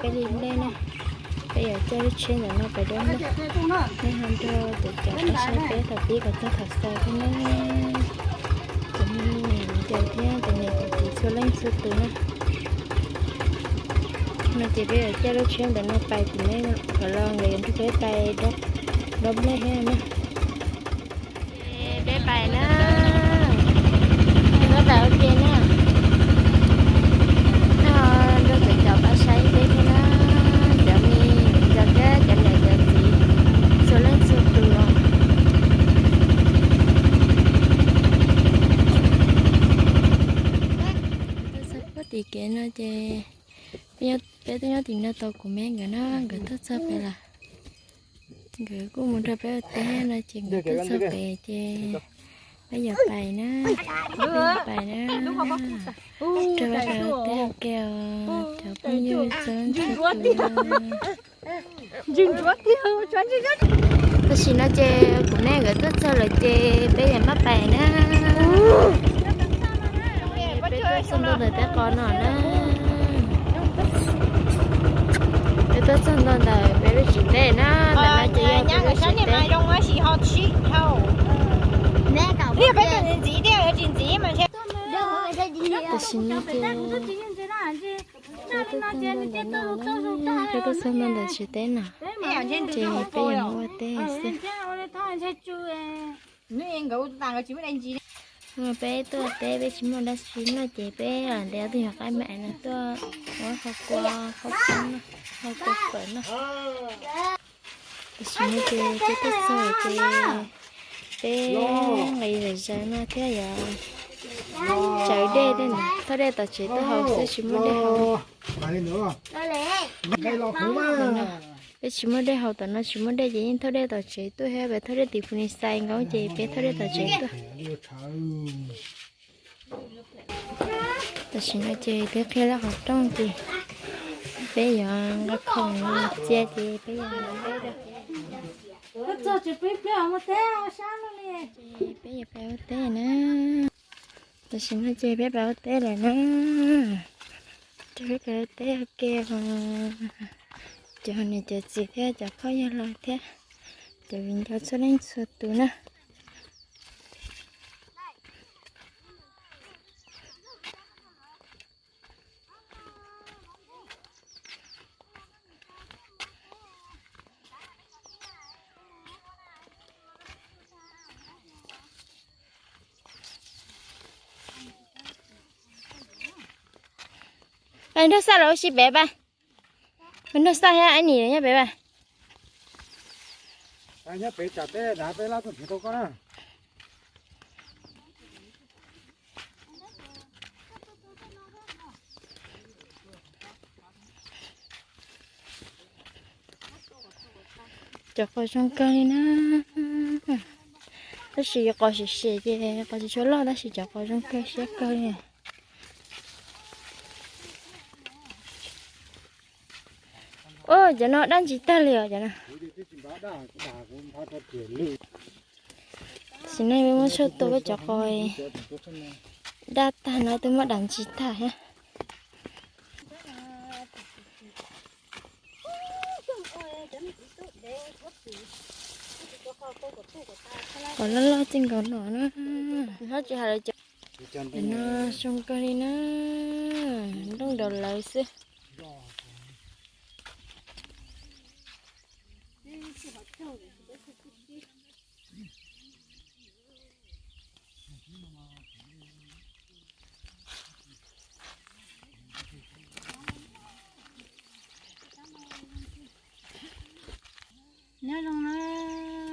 Peb li nplej na, peb yuav caij lub tsheb ntawm no pem dob nplej. Nej ho nrog kuv caum peb saib peb thaum pib kom txog thaum xaus thiab na. Cov me nyuam yaus thiab cov niam cov txiv txhua leej txhua tus na. No ces peb yuav caij lub tsheb ntawm no pais tim neb kom los nkawd yuav nrog peb pais dob nplej thiab na. Peb pais na, peb pais ua ke na. No nrog kuv caum peb saib peb thiab na, cov me nyuam yaus thiab cov niam cov txiv txhua leej txhua tus los. Tuaj txog puag tim kev no ces peb twb nyob tim no tos kuv me nkawd na, nkawd tuaj txog pem lawm. Nkawd kuj mus nrog peb ua teb no ces nkawd tuaj txog pem ces peb yuav pais na, peb yuav pais na. Rau peb pais ua teb ua ke os cov phooj ywg txhua leej txhua tus. Tam sim no ces kuv me nkawd tuaj txog lawm ces peb yuav maj pais na. Peb tuaj txog ntua ntawm tej qos no na. Peb tuaj txog ntua ntawm peb lub tsev teb na, ntawm no ces yog peb lub tsev teb. Tam sim no ces peb tuaj txog ntua ntawm no na, peb tuaj txog ntua ntawm tsev teb no, ces peb yuav mus ua teb xwb. Peb tuaj teb peb tsis muaj dab tsi noj ces peb lam ntes ob tug nyuam qaib me ais no tuaj ua qhov kua, qhov kua no, qhov kua fawm no. Tam sim no ces peb tuaj txog ces peb nqis zom zaws no thiab yuav tsawv dej, thauj dej tom tsev tuaj haus xwb tsis muaj dej haus. Peb tsis muaj dej haus tom no, tsis muaj dej ces yeej thauj dej tom tsev tuaj thiab, peb thauj dej tim Phu Nis Xais nkaus ces peb thauj dej tom tsev tuaj. Tam sim no ces twb qhia lawm qhov rooj ces peb yuav nqa khoom txia ces peb yuav, peb yuav pais ua teb na. Tam sim no ces peb pais ua teb lawm na. Ces peb pais ua teb ua ke, cov niam cov txiv thiab cov phooj ywg los thiab cov viv ncaus txhua leej txhua tus na. Nrog xaj los ua si pem pab. Nrog xaj thiab Aib Nis nyob pem pab. Cov qos zoo kawg li na. Tab sis qos sim sim ces qos tsis tshua loj tab sis cov qos zoo kawg siab kawg li. Ua cov no daj ntsis tag li os cov no. Tam sim no peb muab tshuaj tua peb cov qos daj tag no twb muab daj ntsis tag thiab. Qos loj loj txij nkaus no na. Nyob tsis hais lawv cov no zoo kawg li na, nrooj nraum lawv xwb. Nyob zoo na,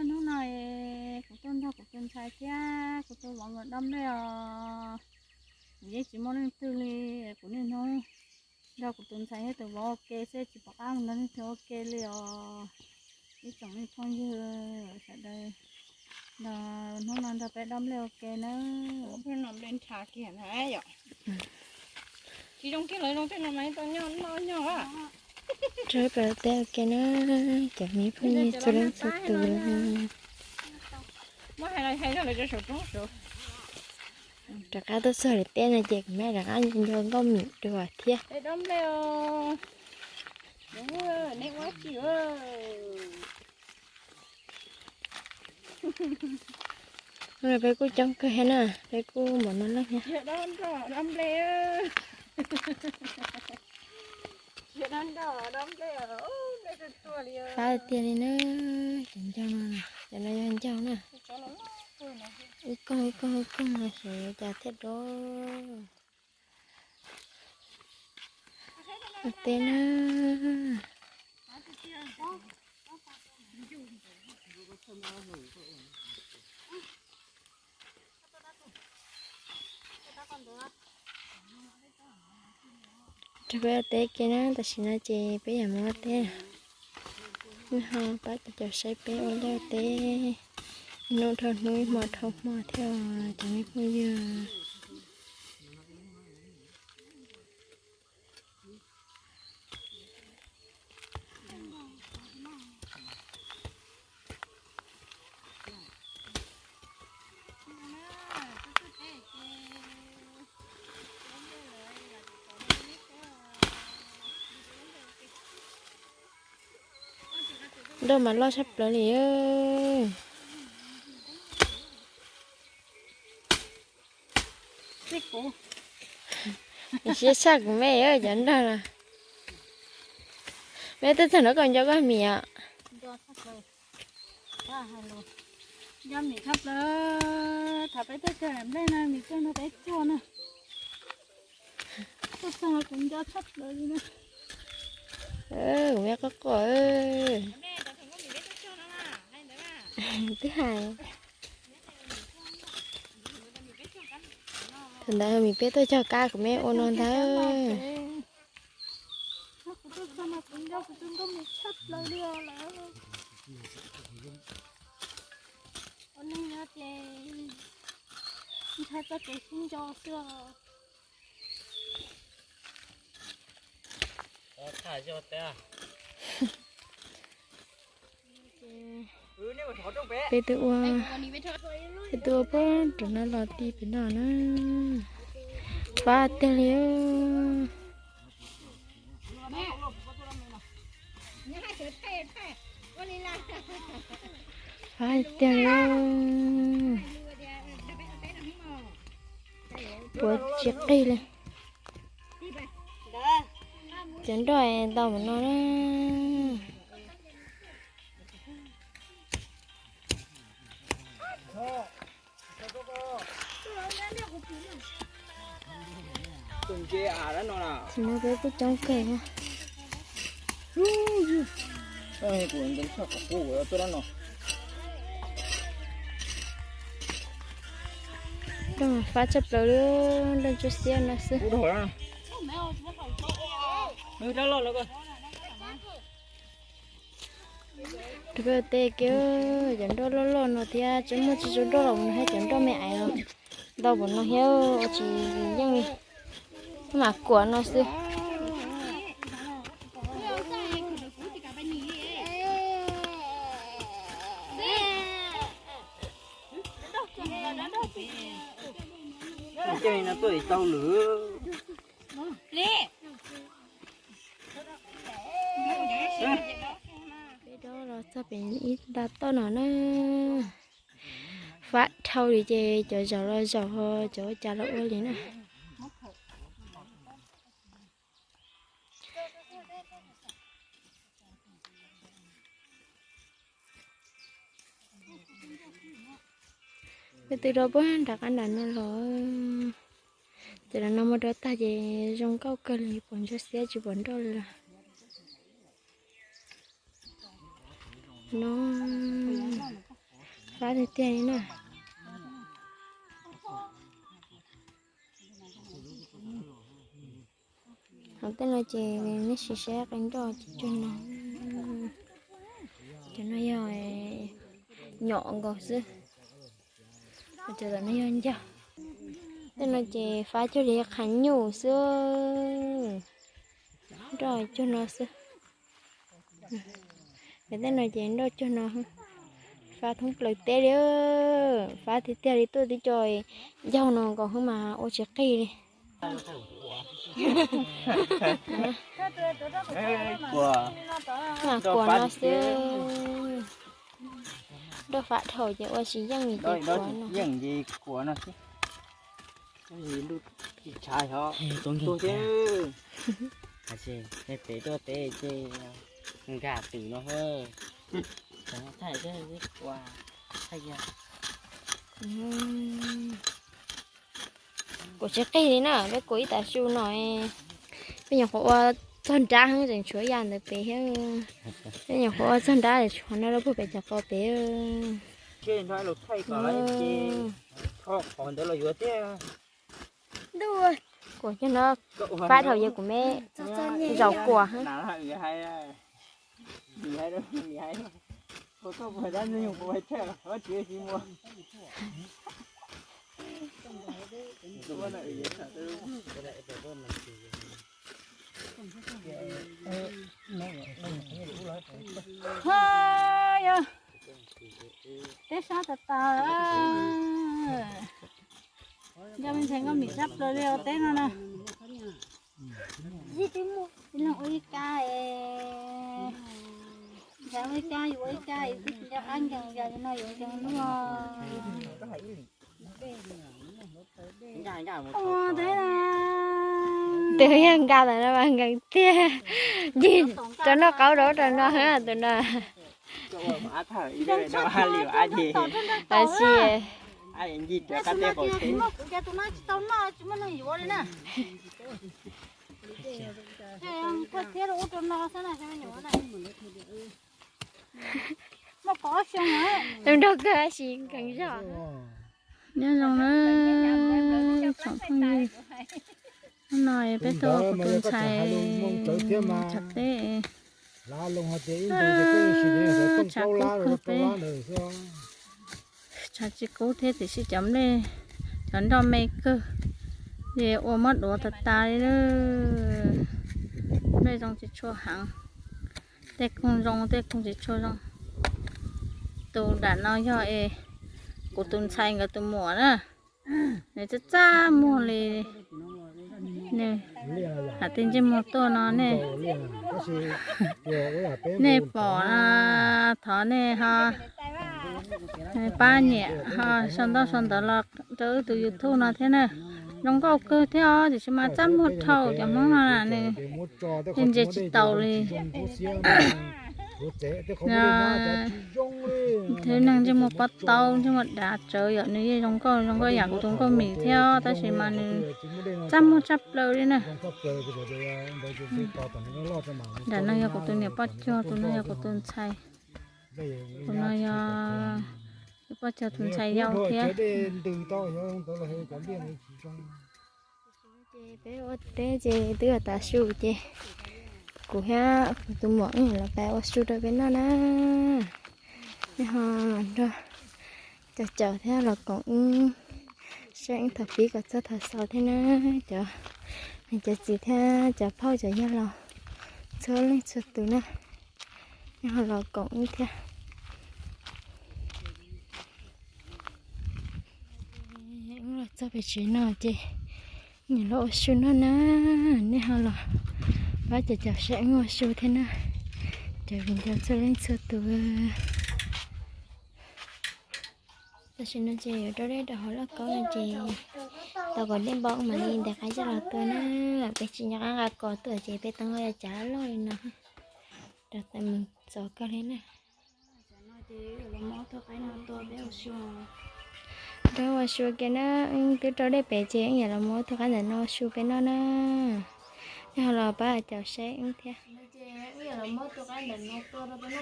hnub no kuv tuaj nrog kuv tus ntxhais thiab kuv tus vauv nkawd dob nplej os. Kuv yeej tsis muaj leej twg li, kuv niaj hnub nrog kuv tus ntxhais thiab tus vauv ua ke xwb, tsis pom qab mus nrog leej twg ua ke li os. Ib tsoom me phooj ywg sawv daws, hnub no nrog peb dob nplej ua ke na. Nplej nrhav kiag na yom. Tsis zoo kiag lawv zoo tej no mas tau noj noj. Rau peb teb ua ke na, cov me phooj ywg txhua leej txhua tus. Rov qab tuaj txog lawv teb no ces kuv mam rov qab nco nkauj mim dua thiab. Neb ua tsi? Peb kuj coob kawg thiab na, peb kuj npaum no leej thiab. Fab tiag li na, cov ncauj no, cov no yog ncauj na. Ib koog ib koog ib koog no xyov cas thiaj dob. Ua teb na. Rau peb ua teb ke na, tam sim no ces peb yuav mus ua teb. Neb ho pab caum saib peb ua liaj ua teb ib hnub dhau hnub, ib hmo dhau hmo thiab cov me phooj ywg. Nroj mas loj tshaj plaws li. Siab tshaj kuv me cov nroj no. Me tuaj txog no koj nco koj mis os. Nco mis tshaj plaws. Thaum peb tuaj cog nplej no mis cog no peb cog na. Tuaj txog no kuv nco tshaj plaws li na. Kuv me qoj qoj. Twb hais. Thaum ntawd mis peb tuaj cog kab kuv me ua no ntag. Kuv tuaj txog no kuv nco kuv tus nkauj mis tshaj plaws li os lawm. Ua neeg no ces ntshai txoj kev sib nco xwb os. Peb twb ua, peb twb ua puag rau no los ti pem no na. Fab tiag li. Fab tiag li. Puav tsis qig li. Cov nroj ntau mus no na. Tsis no peb kuj coob kawg. Fab tshaj plaws li, nroj ntsuab xiab no xwb. Rau peb ua teb kiag, cov nroj loj loj no thiab tsis muaj tsis tau nroj los no thiab cov nroj me ais los ntau npaum no thiab tsis yeej li, mas kuam no xwb. Ces no tuaj tau lwm. Peb dob los txog pem ib nta toj no na. Fab dhau li ces cov zaum los zaum, cov ua cas los ua li na. Peb twb dob puag nram qab nram no los, ces los no muab dob tag ces zoo nkauj kawg li, pom ntsuab xiab tsis pom nroj li lawm. No, fab tiag tiag li na. Hauv tej no ces nej sim saib qe nroj ces cuag no, cov no yog nyom nkaus xwb, cov tom no yog ncaug. Tej no ces fab cuag li qhav nyuj xwb, nroj cuag no xwb. Tej no ces nroj cuag no, fab thoob plaws teb li, fab tiag tiag li, tuaj tib co ncaug no nkaus xwb mas ua tsis qig li. Kuas no xwb. Nroj fab dhau ces ua tsis yeej li ces kuas no. Yeej ces kuas no xwb. Ntuj tshav xyov tuag thiab. Pem tuaj pem ces nkag twm no. Thaij thiab kuas thaij. Kuas tsis qig li na, peb kuas ib tav su no. Peb nyuam qhuav ua txog nrab heev tseem tshuav yam ntawd pem thiab. Peb nyuam qhuav ua txog nrab tseem tshuav no rau puag pem cov qos pem. Kuas cov no fab dhau ces kuv me zaum kuas. Yog, peb sab tas tas. Yog me ntxhais nkauj mim sab plaws li ua teb no na. Ib leeg ua ib kab, ntxhais ua ib kab, yus ua ib kab, twb tsis nco qab nkees, yog li no yuav nkees luaj. Tus yog nkag ntawm no mas nkees tiag, ncig rau noj qaub rau rau no tus no. Tab sis tus nraug kawg tab sis nkees zog. Nyob zoo na tsoom phooj ywg, hnub no peb tuaj kuv tus ntxhais tshav teb, tshav kub kawg peb, tshav tsis kub thiab tiam sis cov nplej, cov nroj me kawg, ces ua mob duav tas tas li. Nplej zoo tsis tshua heev, tej koog zoo tej koog tsis tshua zoo. Tus nram no yog es kuv tus ntxhais nkawd tus muam na, nws txaj txaj muag li. Nws hais tias ntsej muag tuaj no nej, nej pom no thov nej ho pab niam ho sau ntaub sau ntawv los rau wb tus YouTube no thiab na. Zoo nkauj kawg thiab os, tiam sis mas txaj muag dhau cov Hmoob no na nws ntsia tsis taus li. Tus neeg ntsej muag pob taub ntsej muag dav tsawv yom, nws yeej zoo nkauj zoo nkauj yam kuv tus nkauj mim thiab tab sis mas nws txaj muag tshaj plaws li na. Nram no yog kuv tus niam poj cuag, tus no yog kuv tus ntxhais, tus no yog kuv poj cuag tus ntxhais yau thiab. Ces peb ua teb ces twb yuav tav su ces kuv thiab kuv tus muam wb los pab ua su rau peb noj na. Nej ho los nrog cov caum thiab los koom wb saib wb thaum pib kom txog thaum xaus thiab na. Cov, cov txiv thiab cov phauj cov yawg laus txhua leej txhua tus na, nej ho los koom wb thiab. Wb los txog pem tsev no ces wb los ua su noj na. Nej ho los pab caum caum saib wb ua su thiab na. Cov viv ncaus txhua leej txhua tus, tam sim no ces yuav rau dej rau hauv lauj kaub no ces tau kom dej npau mam li ntes qaib coj los tua na. Peb tsis nco qab nqa kos tuaj ces peb teeb los yog cav loj li no, rau tau mus txov kawg li na. Rau ua su ke na, wb twb rau dej pem ces wb yuav los muab tus qaib ntawm no su peb noj na. Nej ho los pab caum saib wb thiab. Cov qaib ntawm no coj los hlab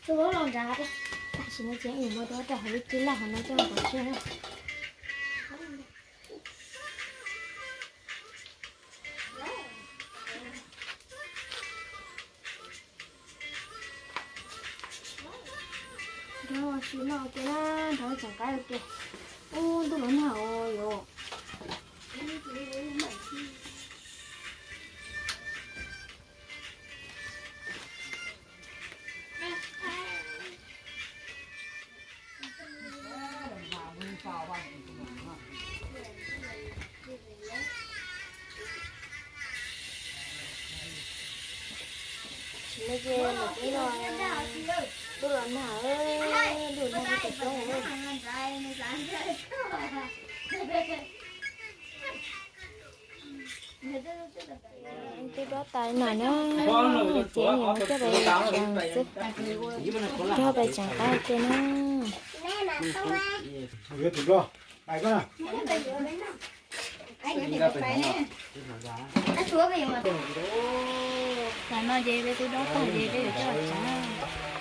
ces muab rau xwb na. Tam sim no ces wb yuav muab rau hauv lub cib laj hauv no coj los pov tseg na. Tsis noj ua ke na, nrog tseem qab ua ke. Ub, ntuj los nag os yom. Tsis noj ces mus teb no, ntuj los nag, ntuj nag tus coob. Twb dob tau no na, ces yuav muab coj pais tseem xwb, nrog pais tseem qab ua ke na.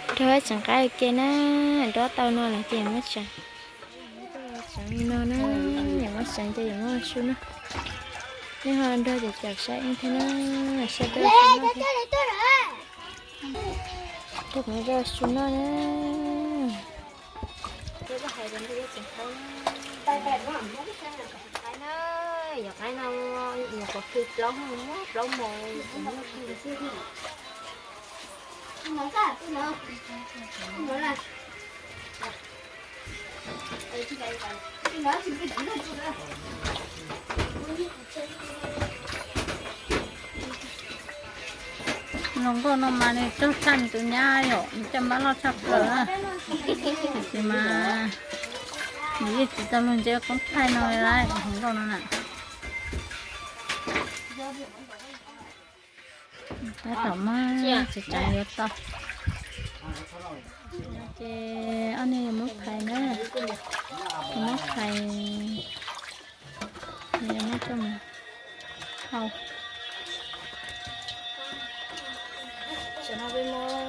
Nrog peb tseem qab ua ke na, dob tau no lawm ces muab tseem. Tseem li no na, yuav muab tseem ces yuav muab su na. Nej ho nrog cov caum saib ib thiab na, saib peb ua su noj thiab. Rau qhov rau su noj na. Qaib na, yog qaib no, yog qhov kws plaub, muab plaub mos. Hluas nkauj no mas nws cog tshaj nws tus nyab yom, nws caj npab loj tshaj plaws na. Tiam sis mas nws yeej tsis tau luag ntse koob thaij no lawm, hluas nkauj no na. Tab tom muab tseem tseem yuav tau. Ces ob niag yuav muab phais na, yuav muab phais, yuav muab coj mus hau. Tam no peb muab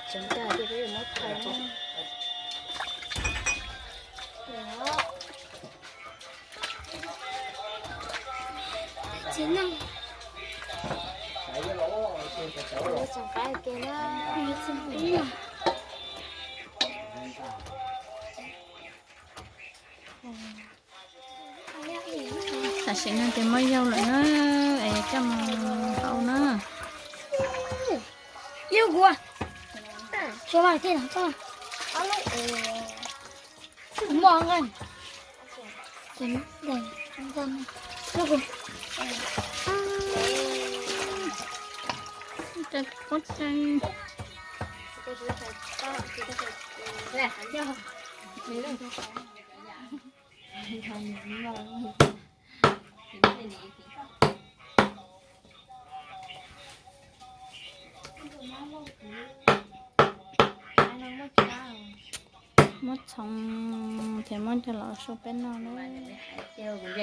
tseem tag ces peb yuav muab phais na. Tam sim no ces muab yau lawm na, es coj mus hau na. Muab txhoov ces muab coj los su peb noj na. Twb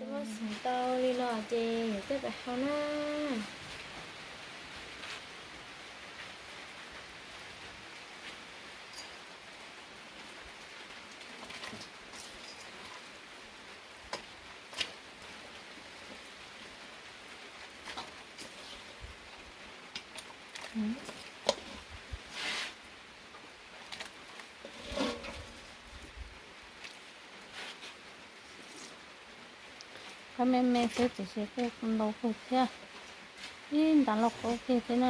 muab txhoov tau li no ces yuav coj pais hau na. Qab me me xwb tiam sis kuj ntau kawg thiab, ib ntas lauj kaub kiag thiab na.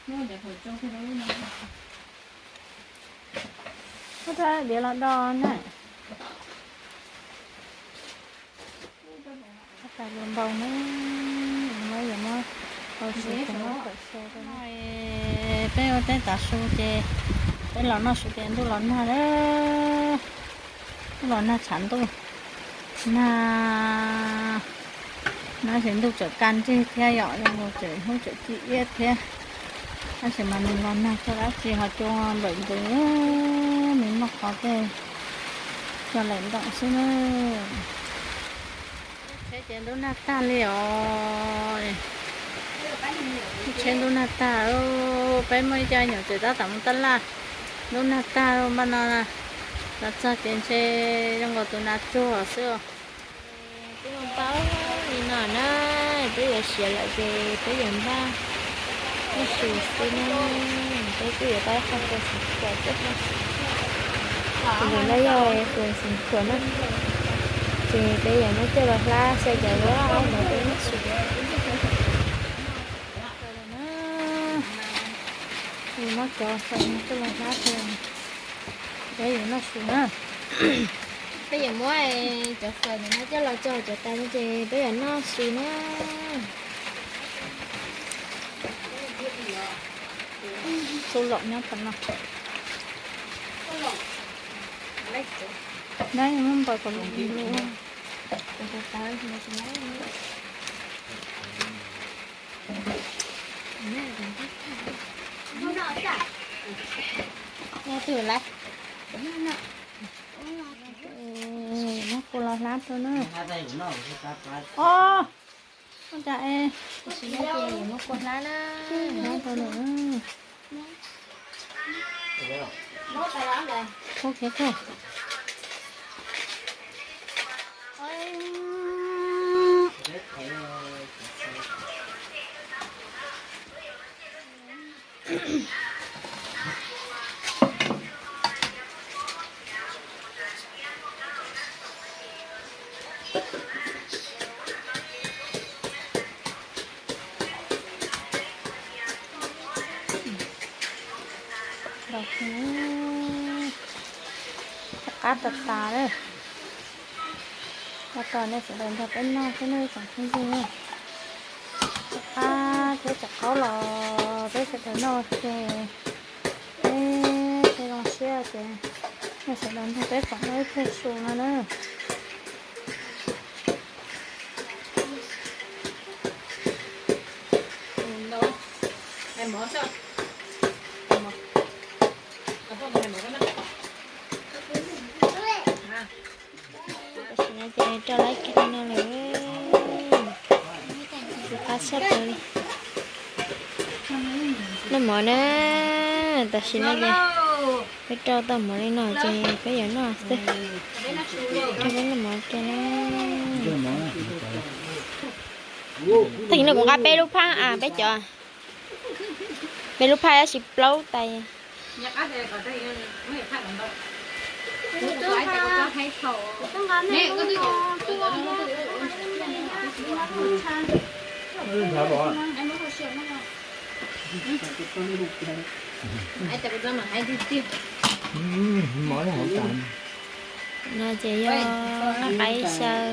Muab rab diav los do na. Tab tom yuav npau na, yuav muab hau su, muab kom so rau no. Peb ua teb tas su ces peb los noj su ces ntuj los nag lawm, ntuj los nag tshav ntuj, nag, nag ces ntuj tseem ka ntseg thiab yom, zoo nkaus tseem hnub tseem ci iab thiab. Tab sis mas nws los nag txog dab tsi ho cua nplawm ntws, nws noj qhov tej cua laim ntoos xwb na. Tsheb ces ntuj nag tag li os. Tsheb ntuj nag tag, peb muaj ib co nyuam tseem tab tom mus tab laj, ntuj nag tag npaj no los txog ces ntshe zoo nkaus tus nas tsuag xwb. Twb mus pab No na, peb yuav siav lawm ces peb yuav npaj noj su xwb na. Peb kuj yuav tau ib qho fawm xeev khuam thiab. Ces no yog fawm xeev khuam na, ces peb yuav muab coj los hlab xyaw cov lab ntawd peb noj su. Muab cov fawm no coj los hlab, peb yuav noj su na. Peb yuav muab cov fawm ntawm no coj los tso cov tais no ces peb yuav noj su na. Txuj lom nyob tom no. Nyob muab npaws kom lus lus. Nyob twg lawm? Muab kua los hlab rau na. Os, ua cas es muab kua hlab na. Hlab rau lawm. Ua kiag kua. Qab tas tas lawm. Tos nej sawv daws nrog peb noj thiab nawb tsoom phooj ywg na. Qab thiab txhua qhov los peb sawv daws noj ces peb thiaj zoo siab ces nej sawv daws nrog peb koom noj ib pliag su no na. Tam sim no ces rau lawv kiag li no lawm. Qab tshaj plaws li. Noj mov na, tam sim no ces peb rau tau mov li no ces peb yuav noj xwb. Rau peb noj mov kiag na. Tag kis no kuv nqa peb lub phaj, peb cov, peb lub phaj tab sis plaub tais. No ces yog qaib xyaw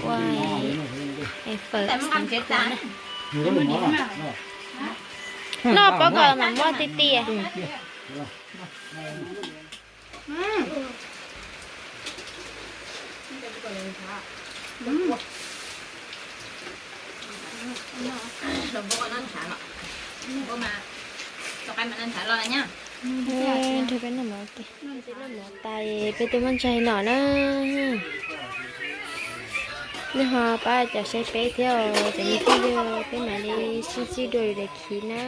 ua fawm xeev khuam na. Noj pob kos mam muab tiag tiag. Nrog peb noj mov, peb twb noj mov tas peb twb muab ntsaig no na. Nej ho pab cov saib peb thiab os cov me phooj ywg, peb mam li sib ntsib dua lwm daim khiv na.